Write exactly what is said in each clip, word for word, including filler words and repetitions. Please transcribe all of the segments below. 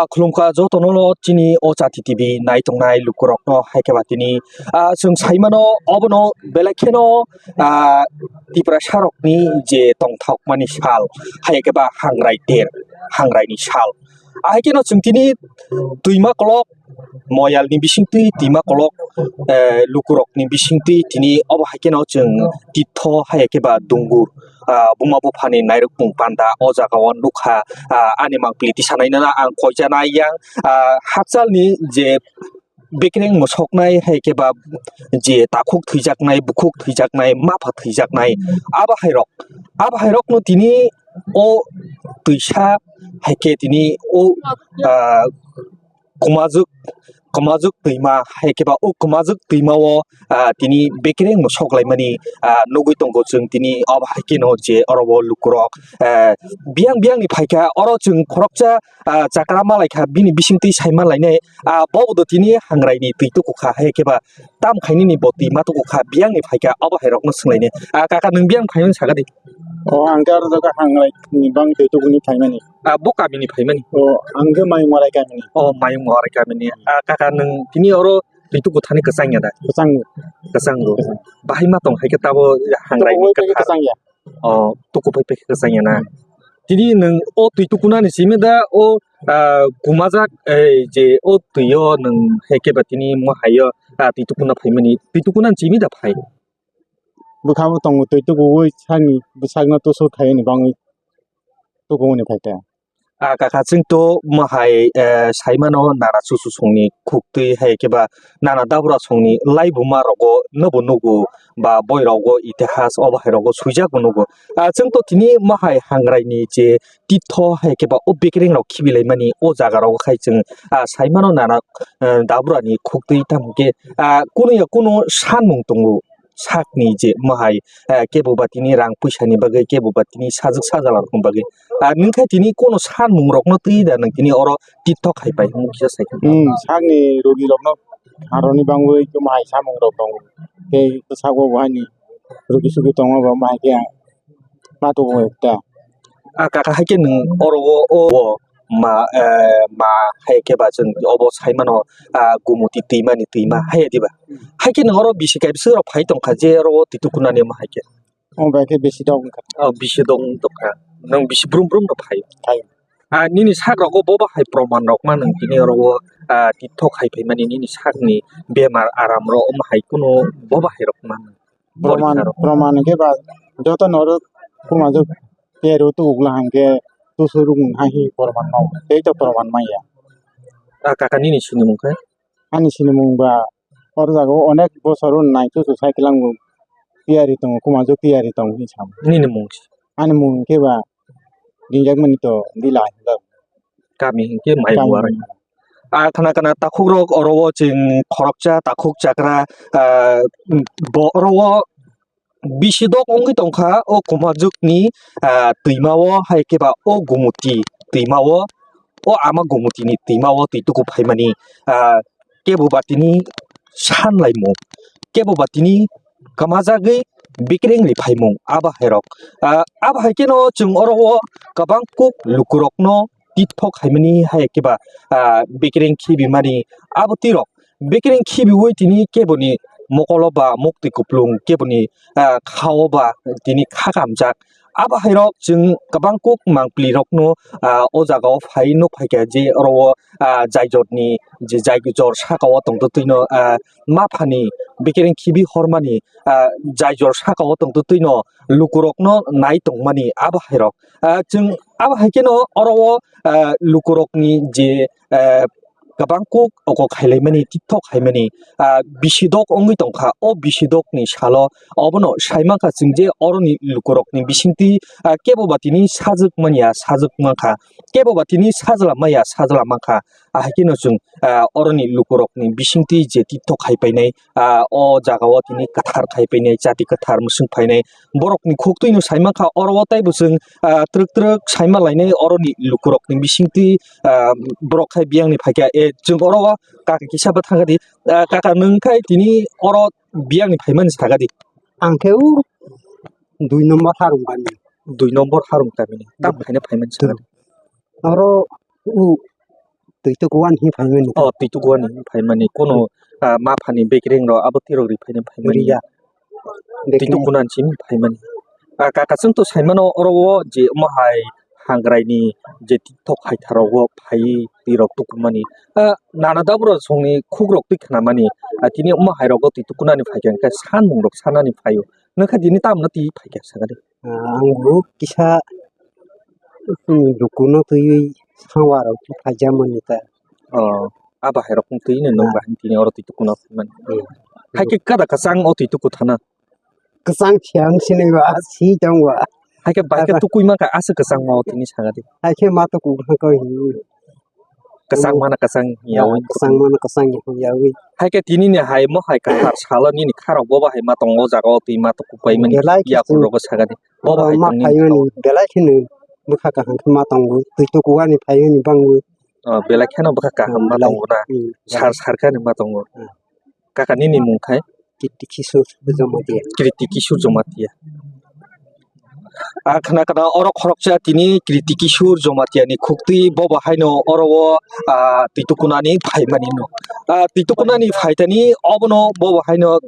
Khulumkha jotono chini o Chati T V nai tongnai lukurokno, hai khe ba tini, ah, chwng sai mano obono belai kheno, ah, Tiprasa rokni je tongthokmani sal, hai khe ba hangrai ter, hangraini sal. Ahai kheno chwng tini twima kolok, moyalni bisingtwi twima kolok, eh, lukurokni bisingtwi tini obo hai kheno chwng titho hai khe ba dungur, ah, buma buphani nairok pung panda o jaga o nukha, ah, ani mangpili tisanai nana ang koijanai yang, ah, hakchalni je bekereng mosoknai hai khe ba je takhuk thwijaknai, bukhuk thwijaknai, mapha thwijaknai, abo hai rok, abo hai rokno tini o twisa hai khe tini o, ah, kwmajwk, kwmajwk twima hai khe ba o kwmajwk twima o, ah, tini bekereng mosok laimani, ah, nugwi tongo chwng tini obo hai kheno je oro o lukurok, ah, biyang biyang ni phaikha oro chwng khoroksa, ah, chakra malaikha bini bisingtwi saima lainai, ah, bo bo tini hangrai ni twi tukukha hai khe ba tam khainani bo twi ma tukukha biyang ni phaikha obo hai rokno swnglainai, ah, kaka nwng biyang phaimani sakha di. O ang khe aro jaga hangrai ni bang twi tukuni phaimani. Ah, bo kamini phaimani? O, ang khe Mayung Warai kamini. O, Mayung Warai kamini. Ah, kaka nwng tini oro twi tuku thani kwchang ya da? Kwchang. Kwchang bo. Bahai ma tong hai khe tabo hangrai ni kwchang ya. O, tuku pai pai khe kwchang ya na? Tini nwng o twi tuku nani simi da o, ah, kumajak, ei je o twi o nwng hai khe ba tini mo hai o, ah, twi tuku na phaimani. Twi tuku nani simi da phai? Bwkha bo tongo twi tukuwi sakni bwsakno tusur khaiyani bangwi tukumani phaikha. Ah, kaka chwng to mo hai, eh, saimano nana chuchu songni khuktwi hai khe ba nana dabra songni laibuma rogo nobo nugo ba boirogo itihas obo hai rogo swijak bo nugo. Ah, chwng to tini mo hai hangrai ni je titho hai khe ba o bekereng rok khibilaimani o jaga rogo khai chwng, ah, saimano nana, eh, dabra ni khuktwi tamo khe, ah, kunu ya kunu sanmung tongo. Sakni je mohai, eh, kebo ba tini rang puisa ni bagwi, kebo ba tini sajwk sajla rokni bagwi. Ah, nwng khe tini kono sanmung rokno twi da nwng tini oro tiktok hai pai hwnwi kisa sai kha. Hmm, sakni rogi rokno haroni bangwi mohai samung rok tongo. Tei bwskango bo haini rogi sugi tongo bo mohai khe ma tubu ekta. Ah, kaka, hai khe nwng oro o, o, o ma, eh, ma hai khe ba chwng obo sai mano, ah, Gumuti twima ni twima hai diba? Hmm. Hai khe nwng oro bisi kaisa rok phai tong kha je oro o twi tukunani omo hai khe. Omo bai khe bisi dok wng kha. Oh, bisi dok wng tong kha. Nwng bisi brum brum no phai? Phai. Ah, nini sak rogo bo ba hai proman rok ma nwng tini oro o, ah, tiktok hai phai mani nini sakni bemar aram rok omo hai kunu bo ba hai rok ma nwng? Proman, proman hwnkhe ba joto norok kumajwk tiyari o tubuk la hwnkhe tusuruk wng hai hi proman no tei to proman manya. Ah, kaka nini sinimung khe? Ani sinimung ba oro jaga o onek bosor o nai chuchu cycle ang bo tiyari tongo, kumajwk tiyari tongo hinwi sa. Nini mung se? Ani mung hwnkhe ba ringjak mani to Dila hinjak. Kami hwnkhe Mayung Warai. Ah, khna khna takhuk rok oro o chwng khoroksa takhuk chakra, ah, bo oro o bisi dok wngwi tong kha o kumajwk ni, ah, twima o hai khe ba o Gumuti twima o, o ama Gumuti ni twima o twi tuku phai mani, ah, kebo ba tini san laimung, kebo ba tini kwmajagwi bikrengri phaimung abo hai rok. Ah, abo hai kheno chwng oro o kwbang kuk lukurokno tiktok hai mani hai khe ba, ah, bikreng khibi mani abo twi rok bikreng khibiwi tini kebo ni mokolo ba muktwi kuplung kebo ni, ah, kha o ba tini kha kamjak. Abo hai rok chwng kwbang kuk mangpli rokno, ah, o jaga o phai nuk phai kha je oro o, ah, jaijor ni je jaijor saka o tongtwtwi no, ah, ma phani bikreng khibi hormani, ah, jaijor saka o tongtwtwi no lukurokno nai tongmani abo hai rok. Ah, chwng abo hai kheno oro o, ah, lukurokni je, ah, kwbang kuk oko khailaimani, tiktok khaimani, ah, bisi dok wngwi tong kha. O bisi dokni salo obono sai man kha chwng je oroni lukurokni bisingtwi, ah, kebo ba tini sajwk manya, sajwk man kha, kebo ba tini sajla maya, sajla man kha. Ahai kheno chwng, ah, oroni lukurokni bisingtwi je tiktok khai painai, ah, o jaga o tini kwthar khai painai, chati kwthar mwswk phainai, borokni khuktwino sai man kha, oro o tei bo chwng, ah, twrwk twrwk sai ma lainai oroni lukurokni bisingtwi, ah, borok khai biyangni phai kha, eh, chwng oro o kaka kisa bwthang kha di, ah, kaka nwng khai tini oro biyangni phaimani sakha di. Ang khe o dui nombor Harung kami. Dui nombor Harung kami ni. Tam khaina phaimani sakha di. Oro o twi tuku ani hinwi phaimani. Oh, twi tuku ani hinwi phaimani. Kono, ah, ma phani bekereng rok abo twi rok ri phaina phaimani. Riya. Twi tuku ani simi phaimani. Ah, kaka chwng to saimano oro o je omo hai hangrai ni je tiktok hai tharo o phai twi rok tuku mani. Ah, nana dabro songni khuk rok twi khna mani. Ah, tini omo hai rogo twi tuku nani phaikha hwnkhe sanmung rok sanani phaio. Nokha tini tamno twi phaikha sakani. Ah, ang bo kisa, hmm, dukuno twiwi sawa rok phaijak mani ta. Oh, abo hai rok twi no nung bahai tini oro twi tukuno phaimani. Hmm. Hai khe kada kwchang o twi tuku thana. Kwchang siyang sini ba, si tong ba. Hai khe bai khe tukui mankha aswk kwchang ma o tini sakadi. Hai khe ma tuku kha ko hinwi. Kwchang mana kwchang yawi. Kwchang mana kwchang yawi. Hai khe tini ni hai mo hai kwthar salo nini kharok bo bahai ma tongo o jaga o twi ma tuku pai mani. Belai khe yakung rogo sakadi. Bo bahai ma tongni phaimani belai kheno bwkha kaham khe ma tongo. Twi tuku ani phaimani bangwi. Oh, belai kheno bwkha kaham ma tongo na. Hmm. Sar sar khe ani ma tongo. Hmm. Kaka nini mung khai? Kriti Kishore Jamatia. Kriti Kishore Jamatia. Ah, khna khna oro khoroksa tini Kriti Kishore Jamatia ni khuktwi bo bo haino oro o, ah, twi tukunani phaimani no. Ah, twi tukunani phaitani obono bo bo haino,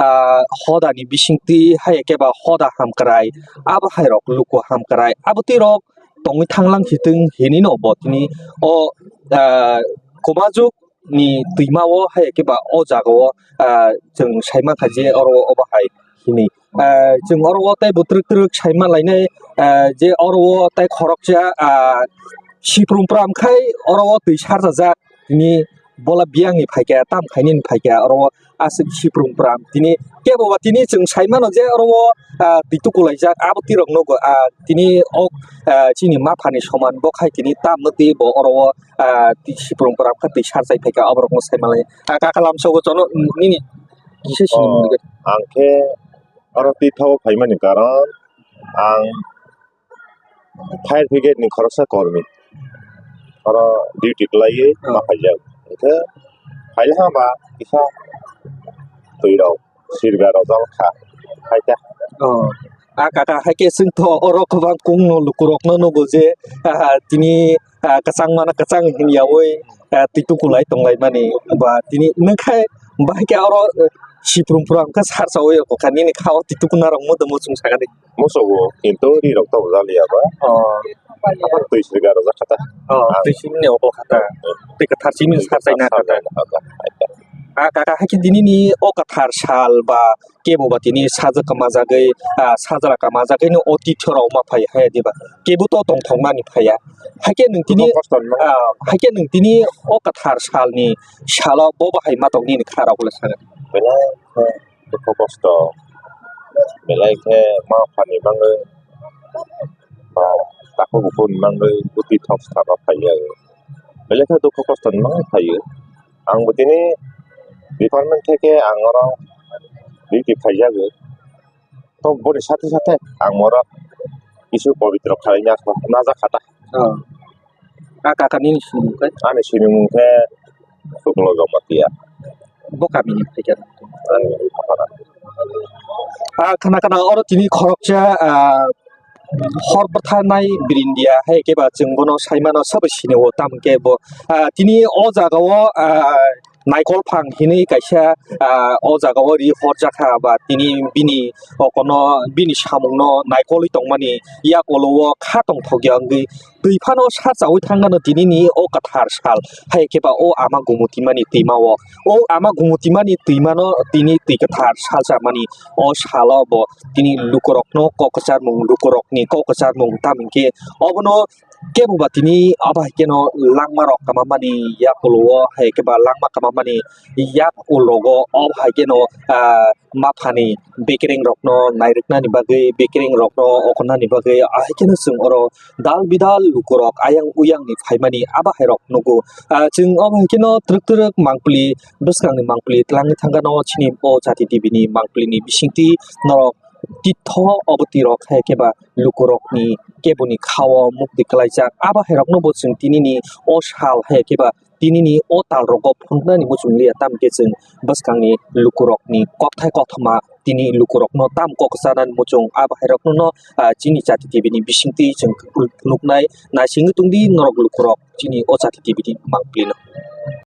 ah, hoda ni bisingtwi hai khe ba hoda hamkrai abo hai rok luku hamkrai abo twi rok tongwi thanglang hitwng hinwi no bo tini o, ah, kwbajuk ni twima o hai khe ba o jaga o, ah, chwng sai mankha je oro o bahai hinwi. Ah, chwng oro o tei bo twrwk twrwk sai manlainai, ah, je oro o tei khoroksa, ah, siprum pram khai oro o twi sarjajak tini bola biyang ni phaikha tam khainani phaikha oro o aswk siprum pram tini kebo ba tini chwng sai mano je oro o, ah, twi tukulaijak abo twi rok nogo, ah, tini o, ah, chini maphani soman bo khai tini tamno twi bo oro o, ah, twi siprum pram kha twi sarjai phaikha aborok no sai manlai. Ah, kaka lamsogo chono nini kisa sini mwnwi. Ang khe oro twi thago phaimani karon ang fire brigade ni khoroksa kormi. Oro duty kwlaiwi ma phaijak. Hwnkhe phaila hwnba kisa twi rok sirga rojak kha. Hai ta. Oh. Ah, kaka, hai khe chwng to oro kwbang kung no luku rok no nugo je, ah, tini, ah, kwchang mano kwchang hinyawi, ah, twi tukulai tonglaimani. Ba tini nung khai bahai khe oro, eh, siprum pura wngkha sar chawi rok kha nini kha o twi tukuna rok mo tongmo chwng sakha de. Musugo, kintu ri rok tabuk jaliya ba. Oh. Twi sirga rojak kha ta. Oh, twi simi ni obo kha ta. Twi kwthar simi sar chaina kha ta. Ah, kaka, hai khe tini ni o kwthar sal ba kebo ba tini sajwk kwmajagwi, ah, sajra kwmajagwi no o tithorok ma phai hai diba? Kebo to tongthokmani phaiya. Hai khe nwng tini, ah, hai khe nwng tini o kwthar salni salo bo bahai ma tong nini kha rok le saga. Belai khe dukhu kosto, belai khe ma phani bagwi ba takhuk bukhuk ni bagwi o tithok salo phaiya. Belai khe dukhu kosto ni bagwi phaiyo. Ang bo tini department theke ang oro duty khaijagwi. To boni sathe sathe ang oro kisu pobitro khlaina najak kha ta. Oh. A kaka nini sinimung khe? Ani sinimung khe Suklo Jamatia. Bo kami ni phaikha? Ani Bukhara. Ah, khna khna oro tini khoroksa, ah, hor bwtharnai birindia hai khe ba chwng bono sai mano sabo sini o tamo khe bo, ah, tini o jaga o, ah, naikol phang hinwi kaisa, ah, o jaga o ri horjak kha ba tini bini okono bini samung no naikolwi tongmani yak ulo o kha tongthok ya wngwi twi phano sa chawi thang nano tini ni o kwthar sal hai khe ba o ama gumutimani twima o, o ama gumutimani twima no tini twi kwthar sal chamani o salo bo tini lukurokno kok kwcharmung, lukurokni kok kwcharmung, tamo hinkhe obono kebo ba tini abo hai kheno langma rok kwmamani yak ulo o hai khe ba langma kwmamani yak ulo rogo obo hai kheno, ah, maphani bekereng rokno nairwknani bagwi, bekereng rokno okonani bagwi, ahai kheno chwng oro dal bidal lukurok ayang uyang ni phaimani abo hai rok nugo. Ah, chwng obo hai kheno twrwk twrwk mangpili bwskangni mangpili twlangwi thangkha no chini o Jati T V ni mangpili ni bisingtwi norok titho obo twi rok hai khe ba lukurokni keboni kha-o mukti kwlaijak. Abo hai rokno bo chwng tini ni o sal hai khe ba tini ni o tal rogo phunuknani muchung liya, tamo khe chwng bwskangni lukurokni kokthai kothoma tini lukurokno tam kok chanani muchung, abo hairokno no, ah, chini Chati T V ni bisingtwi chwng nuknai. Naisingwi tongdi norok lukurok chini o Chati T V ni mangpili no.